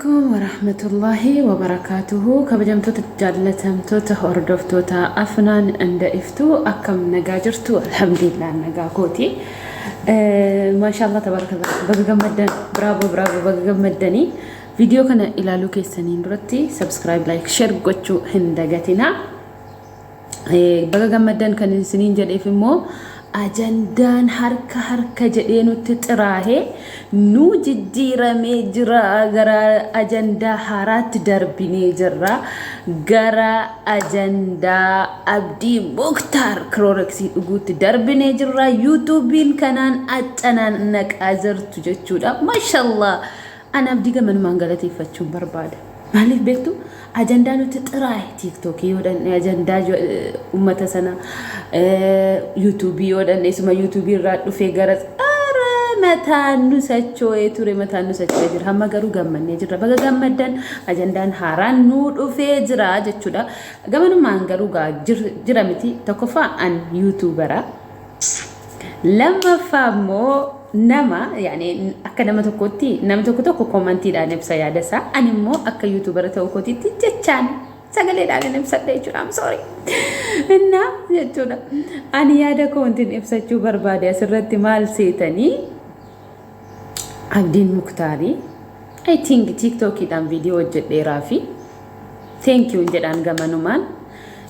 Alaikum warahmatullahi wabarakaatuhu. Kabajamtoota, jaallatamtoota, hordoftoota Afnaan inda Iftuu, akkam nagaa jirtu? Alhamdulillah, nagaa kooti. Maashaallah, tabarakallah, baga gammaddan. Bravo, bravo, baga gammaddanii. Viidiyoo kana ilaaluu keessaniin duratti subscribe, like, share gochuu hin dagatinaa. Baga gammaddan kan isiniin jedheef immoo ajandaan harka harka jedhee nutti xiraahee nu jijjiiramee jira. Gara ajandaa haaraatti darbinee jirra. Gara ajandaa Abdii Muktaar Cloroxii dhuguutti darbinee jirra. YouTubeiin kanaan accanaan naqaa jirtu jechuudha. Mashallah, ana Abdii gamanumaan galateeffachuun barbaada. Maaliif beektu? Ajandaa nutti xiraa'e, TikTokii yoo dhanne ajandaa uummata sana, YouTubeii yoo dhanne isuma YouTubeii irraa dhufee gara ara mataan nu socho'ee ture, mataan nu socho'ee jira. Hamma garuu gammannee jirra. Baga gammaddan, ajandaan haaraan nu dhufee jira jechuudha. Gamanumaan garuu gaa jira miti. Tokkoffaa, an YouTubera. Lammaffaa immoo nama, yaani akka nama tokkotti, namni tokko tokko commentiidhaan ibsa yaada isaa. Ani immoo akka YouTubera ta'uu kootiitti jechaan sagaleedhaan hin ibsadha jechuudha. I'm sorry. Innaa jechuudha. Ani yaada koo wantin ibsachuu barbaade asirratti maal seetanii? Abdiin Muktaarii, I think, TikTokiidhaan viidiyoo hojjedheeraa fi thank you jedhaan gamanumaan.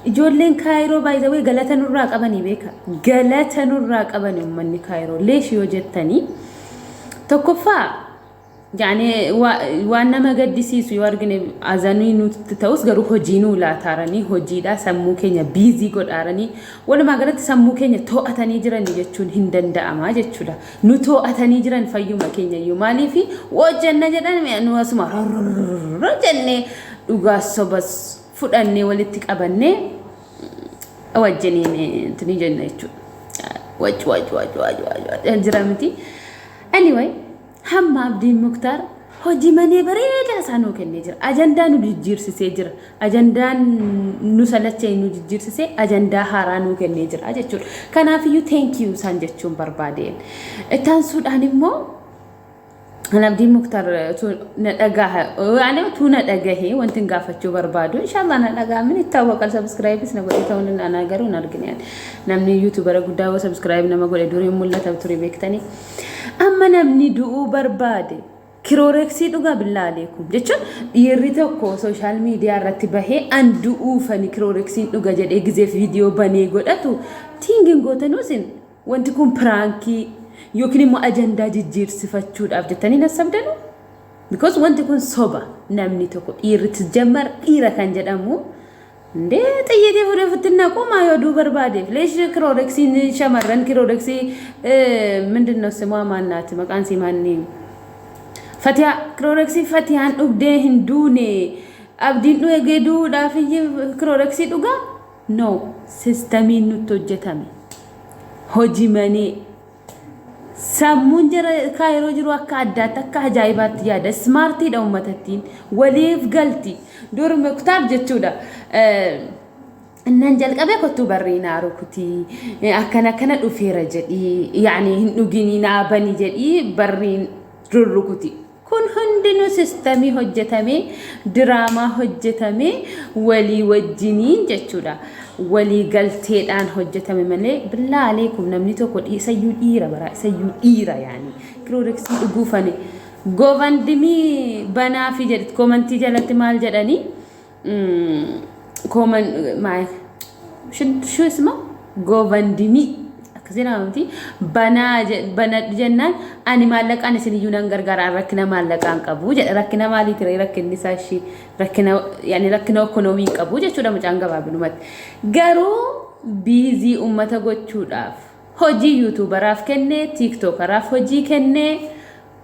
Ijoolleen Kaayiroo baay'ee galata nurraa qabanii beeka. Galata nurraa qabanii uummanni Kaayiroo. Leesh yoo jettanii, tokkoffaa, yaani waan nama gaddisiisu yoo argine azanii nutti ta'us, garuu hojii nuu laataaranii, hojiidha sammuu keenya busy godhaaranii, walumaa galatti sammuu keenya to'atanii jiranii jechuun hin danda'ama jechuudha. Nu to'atanii jiran fayyuma keenya iyyuu. Maaliif hojjanna jedhan, nu asuma jennee dhugaa sobas fudhannee walitti qabannee wajjiniin tuni jenna jechuudha. Waj waj waj waj waj waj jira miti. Anyway, hamma Abdiin Muktaar hojii manee bareedaa isaa nuu kennee jira. Ajandaa nu jijjiirsisee jira. Ajandaan nu salachee nu jijjiirsisee ajandaa haaraa nuu kennee jira jechuudha. Kanaafiyyuu thank you isaan jechuun barbaadeen. Ittaansuudhaan immoo kan Abdiin Muktaar na dhagaha, ani utuu na dhagahee wanti hin gaafachuu barbaadu, inshallah na dhagaha, min ittaawwaqal subscribeis na godhe ta'uu danda'a, garuu hin argine. Namni YouTubera guddaa yoo subscribe nama godhe durii mul'ata ture, beektanii. Amma namni du'uu barbaade Cloroxii dhugaa? Billaa aleekum jechuun, dhiirri tokko social media irratti bahee an du'uufani Cloroxiin dhuga jedhee gizeef viidiyoo banee godhatu, thinkingin gootanuusin wanti kun prankii yookiin immoo ajandaa jijjiirsifachuudhaaf jettanii nassabdanu? Because wanti kun soba. Namni tokko, dhiirri jammar dhiira kan jedhamu, ndee xiyyiitii fuudhee ofitti naqu maa yoo duu barbaadeef? Leesh Cloroxiin shamarran Cloroxii ምንድን ነው ስሟ? ማናት? Maqaan sii maanni? Fatiyaa. Cloroxii Fatiyaan dhugdee hin duune. Abdiin dhugee duudhaaf Cloroxii dhugaa? No, systemiin nutti hojjetame. Hojii manee. Sammuun jara Kaayiroo jiru akka addaatti, akka ajaa'ibaatti yaada. Smartiidha uummatattiin. Waliif galti. Dur Muktaar jechuudha. Innan jalqabee kottuu barrii naa rukutii, akkana akkana dhufeera jedhii, yaani hin dhuginii naa bani jedhii barriin rurrukuti. Kun hundinuu systemii hojjetamee, diraamaa hojjetamee walii wajjiniin jechuudha. Walii galteedhaan hojjetame malee, billaa aleekum, namni tokko isayyuu dhiira bara, isayyuu dhiira, yaani Cloroxii dhuguufani. GoFundMe banaa fi jedhi. Commentii jalatti maal jedhanii? Comment maal shuu isma GoFundMe akkasii nama miti banaa banadhu jennaan, ani maallaqaan isin iyyuu nan gargaara, rakkina maallaqaan qabu jedha. Rakkina maalii ture rakkinni isaa? Ishii rakkina, yaani rakkina ekonoomii hin qabu jechuudha mucaan gabaabinumatti. Garuu busy ummata gochuudhaaf hojii YouTuberaaf kennee, TikTokeraaf hojii kennee,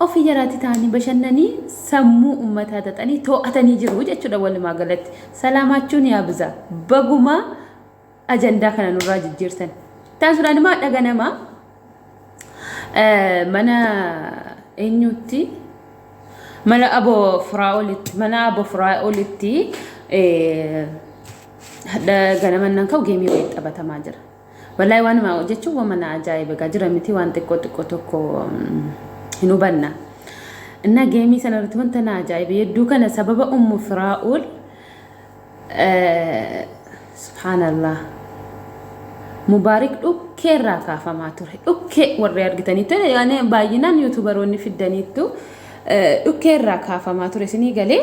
ofii jaraatti ta'anii bashannanii sammuu ummataa xaxanii to'atanii jiru jechuudha walumaa galatti. Salaamaachuun yaabza. Baguma ajandaa kana nurraa jijjiirtan. Taasisuudhaan immoo dhaga namaa mana eenyutti, mana Abo Firaa'olitti, mana Abo Firaa'olitti ganama nan ka'u gameii wayii taphatamaa jira. Wallaahi, waanuma jechuun waan mana ajaa'iba egaa jira miti, waan xiqqoo xiqqoo tokko hin hubanna. Innaa geemii sana irratti wanta na ajaa'ibe hedduu kana sababa Ummu Firaa'ul subhaanallah Mubaarik dhukkee irraa kaafamaa ture. Dhukkee warri argitaniittu yaani baay'inaan yuutuubaroonni fiddaniittu dhukkee irraa kaafamaa ture isinii galee.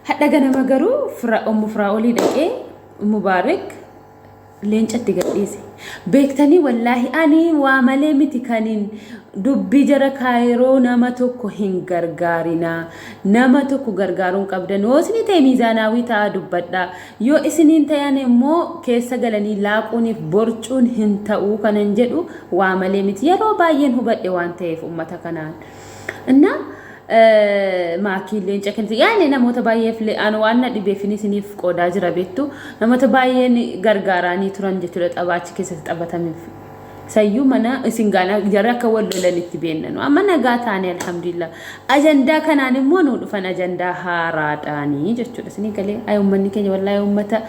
Hadha ganama garuu Ummu Firaa'olii dhaqee Mubaarik leencatti gadhiise. Beektanii wallaahi ani waa malee miti kanin dubbii jara kaayiroo nama tokko hin gargaarinaa. Nama tokko gargaaruun qabdan yoo isinii ta'e miizaanaawii ta'aa dubbadhaa. Yoo isiniin ta'an immoo keessa galanii laaquuniif borcuun hin ta'uu kanan jedhu waa malee miti. Yeroo baay'een hubadhe waan ta'eef ummata kanaan. Innaa maakiin leenca kennite yaani namoota baay'eef an waan na dhibeefin isiniif qoodaa jira beektu namoota baay'een gargaaraanii turan jechuudha tapha achi keessatti taphatameef. Sayyuu mana isin gaana jarri akka wal lolan itti beennanu amma nagaa taane alhamdulillah. Ajandaa kanaan immoo nu dhufan ajandaa haaraadhaanii jechuudha isinii galee ay uummanni keenya wallaahi uummata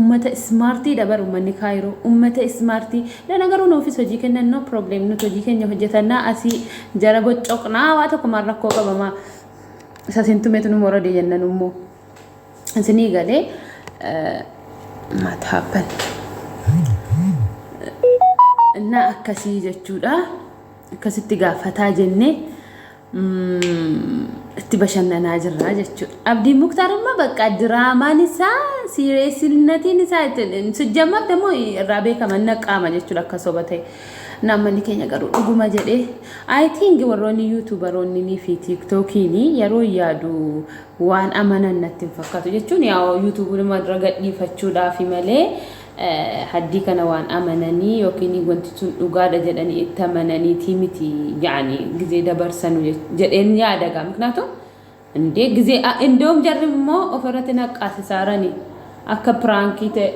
uummata ismaartiidha bar uummanni kaayiroo uummata ismaartii dana garuu nuufis hojii kennan no problem nuti hojii keenya hojjetannaa asii Jara boccoqnaa waa tokko maal rakkoo qabamaa isa sin tumetu nu morode jennan immoo isinii galee what happened innaa akkasii jechuudha akkasitti gaafataa jennee itti bashannanaa jirra jechuudha. Abdiin Muktaar immoo bakka diraamaan isaa siireessinnatiin isaa sijjammaaf immoo irraa beekama naqaama jechuudha akka soba ta'e. Naammanni keenya garuu dhuguma jedhee I think warroonni yuutuubaroonni fi tiiktookiin yeroo yaadu waan amanan natti hin fakkaatu jechuun yaa yuutuuburuma dura gadhiifachuudhaafi malee haddii kana waan amananii yookiin wanti sun dhugaadha jedhanii itti amananiitii miti yaani gizee dabarsanu jedheen yaada gaa miknaatum indee gizee indoom jarri immoo ofirratti naqqaasisaarani akka piraankii ta'e.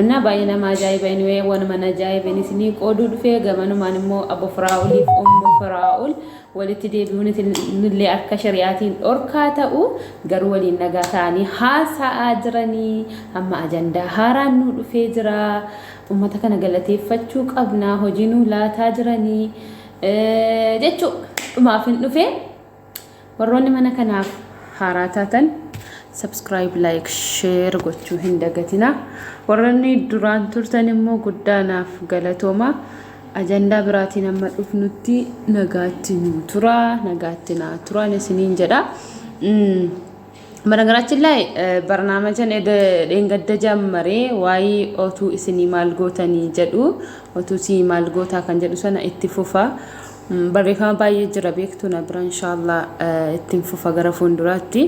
Innaa baay'ee nama ajaa'iba anyway wanuma na ajaa'ibeen isinii qooduu dhufee gamanumaan immoo Abu Firaa'uliif Ummu Firaa'ul walitti deebi'uun isinillee akka shari'aatiin dhorkaa ta'u garuu waliin nagaa ta'anii haasa'aa jiranii amma ajandaa haaraan nuu dhufee jira ummata kana galateeffachuu qabna hojii nuu laataa jiranii jechuu dhumaaf hin dhufee. Warroonni mana kanaaf haaraa taatan subscribe, like, share gochuu hin dagatina. Warroonni duraan turtan immoo guddaa naaf galatooma. Ajandaa biraatiin amma dhufnutti nagaatti nu tura, nagaatti naa turaan isiniin jedha. በነገራችን ላይ barnaamajan dheengadda jammaree waa'ee otuu isinii maal gootanii jedhu otuu sii maal gootaa kan jedhu sana itti fufa. Barreeffama baay'ee jira beektu na bira inshaallah ittiin fufa gara fuulduraatti.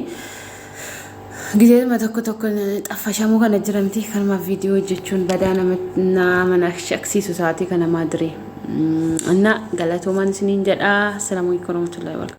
Gizeetuma tokko tokko xaffashamuu kana jira miti kanumaaf viidiyoo hojjechuun badaa nama na shaksiisu sa'aatii kana maadiree. Inna galatoomaan isiniin jedha. Assalaamu alaikum warahmatullahi wabarakatuh.